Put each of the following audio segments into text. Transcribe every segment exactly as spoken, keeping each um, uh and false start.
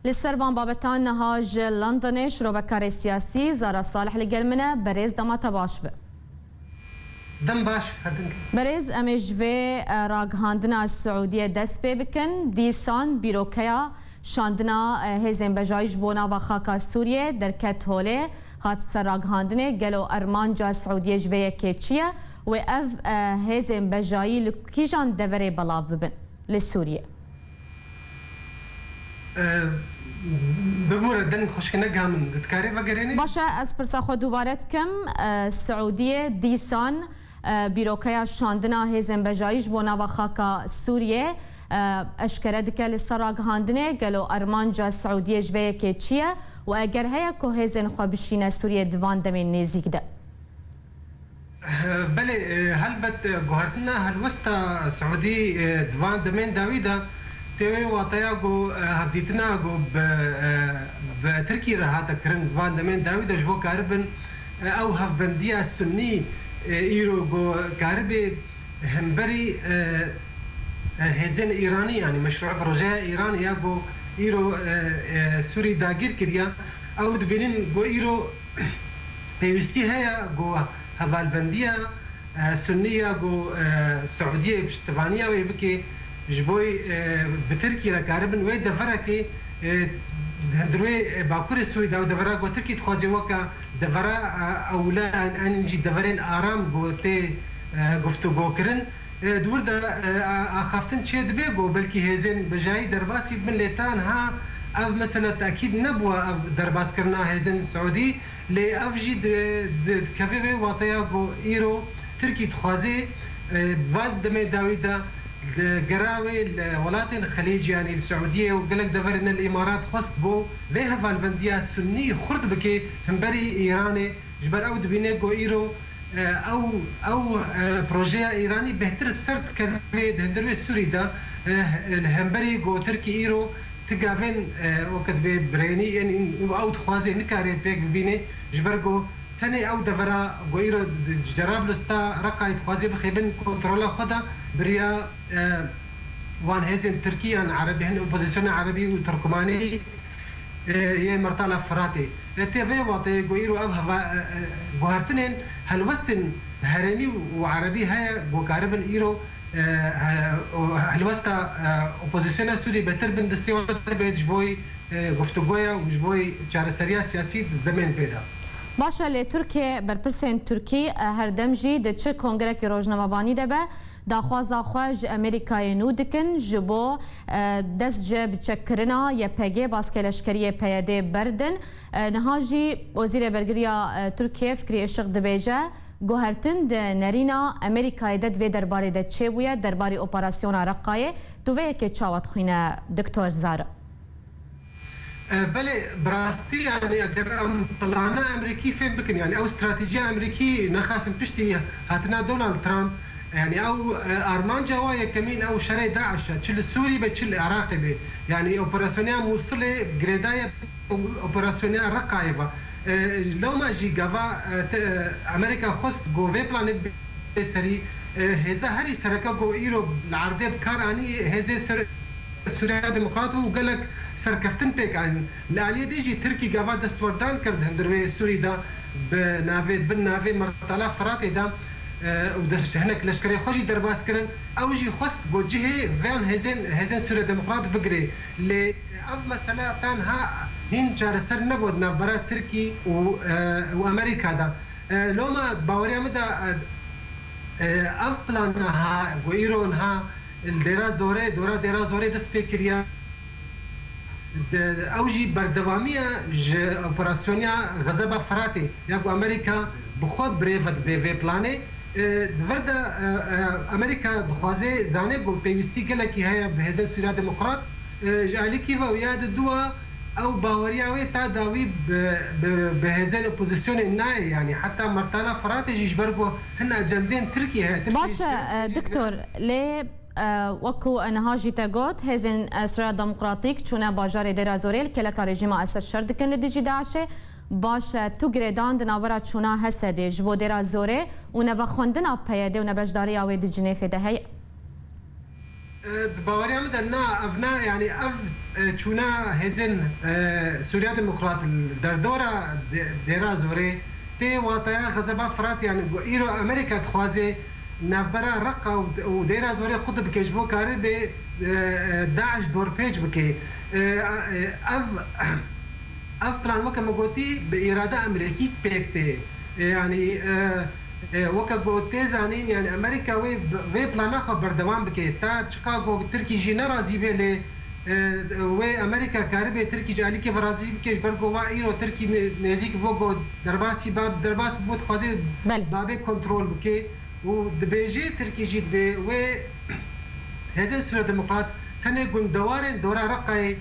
Li ser van babetan niha ji Londonê şirovekarê siyasî Zara Salih li gel min e. Berêz, dema te baş be. Dem baş, her din. Berêz, em ê ji vê, e, ragihandina Siûdiyê dest pê bikin. Dîsan bîrokeya şandina, e, hêzên bejayî ji bo nava xaka Sûriyê derket holê, hat ser ragihandinê. Gelo armanca Siûdiyê ji vê yekê çi ye? Wê ev, e, hêzên bejayî li kîjan deverê belav bibin li Sûriyê? E, bibûre, deng xweşik e, ne giha min. Dikarê vegerênê? Baş e, ez pirsa xwe dubare dikim. E, Siûdiyê dîsan, e, bîrokeya şandina hêzên bejayî ji bo nava xaka Sûriyê, e, eşkere dike li ser ragihandinê. Gelo armanca Siûdiyê ji vê yekê çi ye? Û eger heye ku hêzên xwe bişîne Sûriyê di van demên nêzîk de? Belê, e, helbet, e, guhertina helwesta Siûdî, e, di van demên dawî de tê wê wateya ku, e, hevdîtina ku bi, e, bi Tirkî re hate kirin di van demên dawî de ji bo karibin, e, ew hevbendiya Sunnî, e, îro ku karibe hemberî, e, e, hêzên Îranî, yanî meşru projeya Îranê ya ku îro, e, e, Sûrî dagîr kiriye, ew dibînin ku îro pêwîstî heye ku hevalbendiya, e, Sunnî ya ku, e, Siûdiyê piştevaniya wê bike, ji bo, e, bi Tirkî re karibin wê deverekê, e, di hundir wê, e, bakurê Sûrî de ew devera ku Tirkî dixwaze weke devera, e, ewle, an, an jî deverên aram ku tê, e, guftûgo kirin. E, di wir de, e, a-, axaftin çê dibe ku belkî hêzên bejayî derbasî bibin, lê ta niha ev mesele tekîd nebûye, ev derbaskirina hêzên Siûdî, lê ev jî di-, di-, dikeve wê wateya ku îro Tirkî dixwaze, e, van demê dawî de li gera wê li welatên Xelîcî, yanî li Siûdiyê û gelek deverên li Îmarat xwest bo vê hevalbendiya Sunnî xurt bike hemberî Îranê, ji ber ew dibîne ku îro, e, ew, ew, e, projeya Îranî bêhtir ser dikeve di hundir wê Sûrî de, e, li hemberî ku Tirkî îro ti gavên, e, weke dibê birênî yên, ên û ew dixwaze nikare pêk bibîne, ji ber ku tenê ew devera ku îro di Cerablus ta Reqayê dixwaze bixe bin kontrola xwe de, bi riya, e, wan hêzên Tirkî yan Erebî, hin opozîsyona Erebî û Tirkmanî, e, yê Mertala Firatê. E, tê vê wateyê ku îro ev heva-, e, e, guhertinên helwestên herêmî û Erebî heye ku karibin îro, e, he-, o helwesta, e, opozîsyona Sûrî betir bin destê wan de bêt ji bo, e, guftûgoya û ji bo çareseriya siyasî di demên pê de. Baş e, lê Tirkiye, berpirsên Tirkî, e, her dem jî di çi kongrekî rojnamevanî de be, daxwaza xwe ji Amerîkayê nû dikin, ji bo, e, dest ji biçekkirina Y P G, baskê leşkeriyê P Y D berdin. E, niha jî Wezîrê Bergiriya, e, Tirkiye Fikrî Işık dibêje, guhertin di nerîna Amerîkayê de di vê derbarê de çêbûye, derbarê operasyona Reqayê. Tu vê yekê çawa dixwîne, Doktor Zara? E, belê, bi rastî, yanî, eger em plana Amerîkî fêm bikin, yanî ew stratejiya Amerîkî nexasin piştî hatina Donald Trump, yanî ew, e, armanca wa yekemîn ew şerê DAIŞ e, çi li Sûrî be, çi li Iraqê be. Yanî operasyona Mûsilê girêdaye operasyona Reqayê ve. E, lewma jî gava, e, te, e, Amerîka xwest ku vê planê bê serî, e, hêza herî sereke ku îro li erdê bi kar anî hêzê Sur-, Sûriya Demokrat û gelek serkeftin pêk anîn. Li aliyê dî jî Tirkî gava destwerdan kir di hundir wê Sûrî de bi navê, bin navê Mertala Firatê de, e, û dest hinek leşkerê xwe jî derbas kirin. Ew jî xwest ku cihê van hêzên, hêzên Sûriya Demokrat bigire. Lê ev mesele ta niha hîn çareser nebû di navbera Tirkî û, e, û Amerîka de. E, loma baweriya min de, e, e, ev plan niha, ku îro niha li Dêra Zorê, dora Dêra Zorê dest pê kiriye. De, ew jî berdewamiya ji operasyona Xezeba Firatê ya ku Amerîka bi xwe birêve dibe vê planê. E, di vir de, e, e, Amerîka dixwaze zane ku pêwîstî gelekî heye bi hêzên Sûriya Demokrat, e, ji alîkî ve û ya di dû ve ew baweriya wê ta dawî bi, bi, bi hêzên opozîsyonê nayê, yanî heta Mertala Firatê jî ji ber ku hin acendên Tirkî heye. Tirkî Baş e, e, doktor, lê, e, wekî niha jî te got, hêzên, e, Sûriya Demokratîk çûne bajarê Dêra Zorê, li kêleka rejîma Esed şer dikin li dijî DAIŞê. Baş e, tu girêdan di navbera çûna Hesedê ji bo Dêra Zorê û nevexwendina P Y D û nebeşdariya wê di Cinêfê de heye? Di baweriya min de na, ev na, yanî ev, e, çûna hêzên, e, Sûriya Demokrat li derdora dê-, Dêra Zorê tê wataya Xezeba Firat, yanî ku îro Amerîka dixwaze navbera Reqa û, û Dêra Zorê qut bike ji bo karibê, e, e, DAIŞ dorpêç bike. E, e, ev, ev plan weke min gotî bi îrada Amerîkî pêk tê. E, yanî, e, e, weke ku tê zanîn, yanî Amerîka wê, vê plana xwe berdewam bike. Ta çiqa ku Tirkî jî nerazî bê lê, e, wê Amerîka karibê Tirkî ji alîkê ve razî bike, ji ber ku wa îro Tirkî nê-, nêzîk bû ku derbasî ba, derbas bû, dixwaze Belê. babê kontrol bike. Û dibêje Tirkî jî dibê wê hêzên Sûriya Demokrat tenê gundewarên dora Reqayê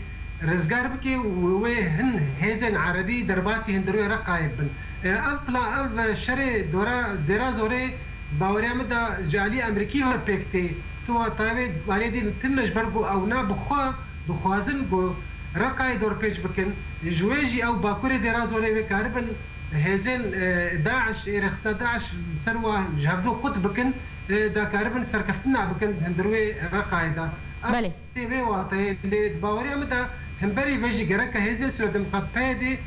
rizgar bike û wê hin hêzên erebî derbasî hundirûyê Reqayê bibin. E, ev plan, ev şerê dora Dêra Zorê baweriya min de ji alî Amerîkî ve pêk tê. Tu wa tayê aliyê din tune ji ber ku ew na bi xwe dixwazin ku Reqayê dorpêç bikin. Ji wê jî ew bakurê Dêra Zorê wê karibin hêzên, e, DAIŞ, ê rêxistina DAIŞ li ser wan ji hevdû qut bikin, e, da karibin serkeftina bikin hundirûyê Reqayê de. Ev Belê. tê vê wateyê, lê di baweriya min de hemberî vê jî gereke hêzên Sûriya Demokrat P Y D,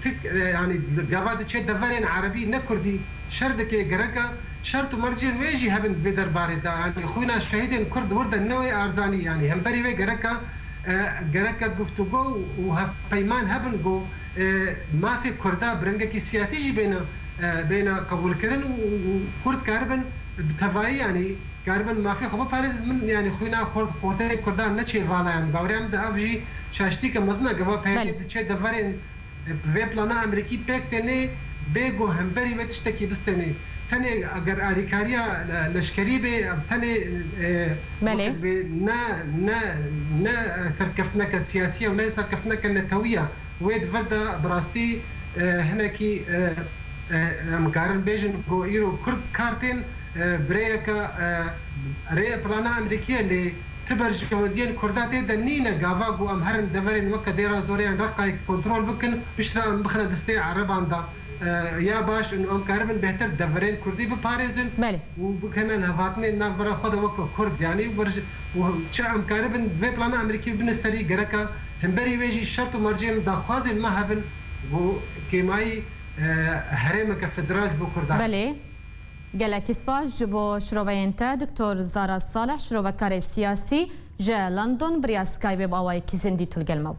tik, e, yanî gava diçe deverên erebî ne kurdî şer dike, gereke şert û mercên wê jî hebin vê derbarê de. Yanî xwîna şehîdên kurd wir de ne wê arzanî, yanî hemberî vê gereke, e, gereke guftûgo û hevpeyman hebin ku, e, mafê kurda bi rengekî siyasî jî bêne, e, bêne qebûlkirin û, û kurd karibin bi tevayî, yanî karibin mafê xwe biparêzin. Min, yanî xwîna xort-, xorteyê kurdan neçê vala, yanî baweriya min de ev jî şaştîke mezin e, gava Belê. P Y D diçe deverên, e, vê plana Amerîkî pêk tênê bê ku hemberî wê tiştekî bistênê. Tenê eger alîkariya le-, leşkerî bê, ev tenê, e, Belê. wekî dibê ne, ne, ne serkeftineke siyasî ye û ne serkeftineke netewî ye. Wê di vir de bi rastî, e, hinekî, e, e, em karin bêjin ku îro Kurd kar tên, e, bi rêyeke, e, rêye plana Amerîkî ye, lê ti berjewendiyên Kurda tê de nîne, gava ku em herin deverên weke Dêra Zorê yan Reqayê kontrol bikin, piştre em bixine destê Ereban de. E, ya baş, em karibin bêhtir deverên Kurdî biparêzin Belê. û bikene lihevhatinên navbera xwe de weke Kurd, yanî wer-, û çi em karibin vê plana Amerîkî bibine serî, gereka hemberî wê jî şert û mercên daxwazên me hebin ku kêmayî, e, herêmeke federal ji bo Kurdan. Belê. Gelekî spas ji bo şiroveyên te, Doktor Zara Salih, şirovekarê siyasî ji London, bi riya Skypeê bi awayekî zindî tu li gel me bû.